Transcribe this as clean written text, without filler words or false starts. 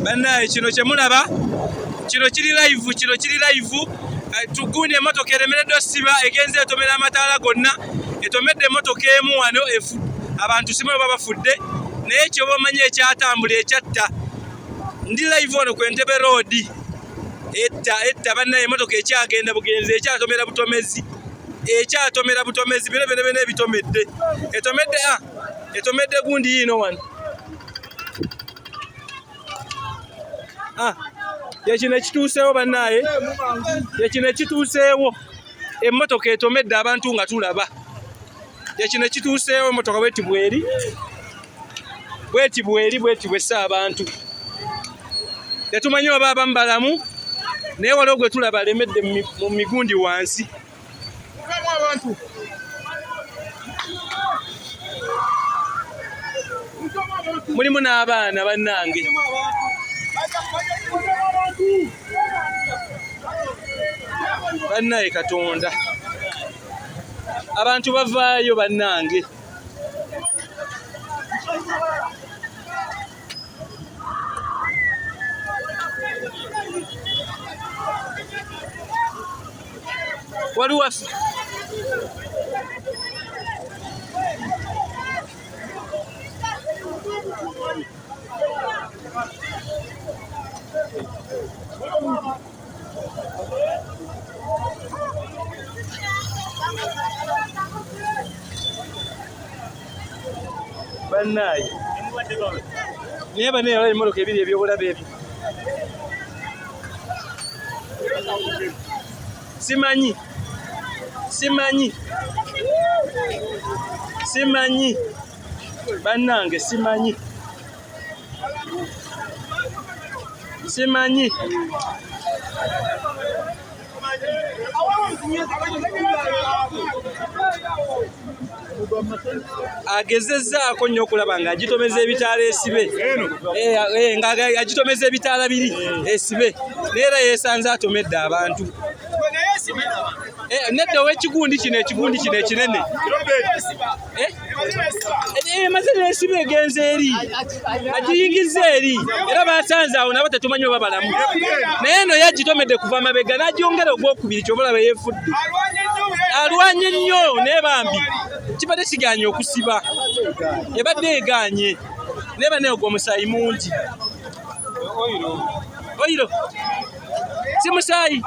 Bannaye, kino kyemulaba kino kiri live, kino kiri live. Tugundi emmotoka eremereddwa ssiba, egenze etomera amataala gonna, etomedde emmotoka emu wano efu abantu simanyi oba bafudde, naye kyoba omanyi ekyatambula ekyatta. Ndi live wano ku Entebbe Road, etta etta. Bannaye, emmotoka ekyagenda bugenzi, ekyatomera butomezi, ekyatomera butomezi. Bino byona byona ebitomedde, etomedde, ah, etomedde gundi yiino wano. Ah, yekino ekituuseewo bannaaye, yekino ekituuseewo. Emmotoka etomedde abantu nga tulaba. Yekino ekituuseewo. Emmotoka bweti bweri, bweti bweri, bweti bwessa abantu. Tetumanyi oba abamu balamu, naye waliwo gwe tulaba alemedde mu migundi wansi. Mulimu n'abaana bannange. Bannaye Katonda, abantu bavaayo bannange. Waliwo bannaye, naye bannaye, waliwo emmotoka ebiri ebyobulabe ebyo. Simanyi, simanyi, simanyi bannange, simanyi, simanyi. Agezezzaako nnyo okulaba ng'agitomeza ebitaala esibe, nga agitomeza ebitaala biri esibe, naye era yeesanze atomedde abantu. Nedda, ow'ekigundi kino, ekigundi kino ekinene emaze nesiba, egenze eri, agiyingiza eri, era basanze awo nabo tetumanyi oba balamu. Naye eno yagitomedde kuva mabega n'agyongera ogwokubiri, kyova olaba yeefudde, alwanye nnyo, naye bambi kibadde kiganye okusiba, ebadde eganye, naye banaye ogwo omusaayi mungi. Oiro si musaayi.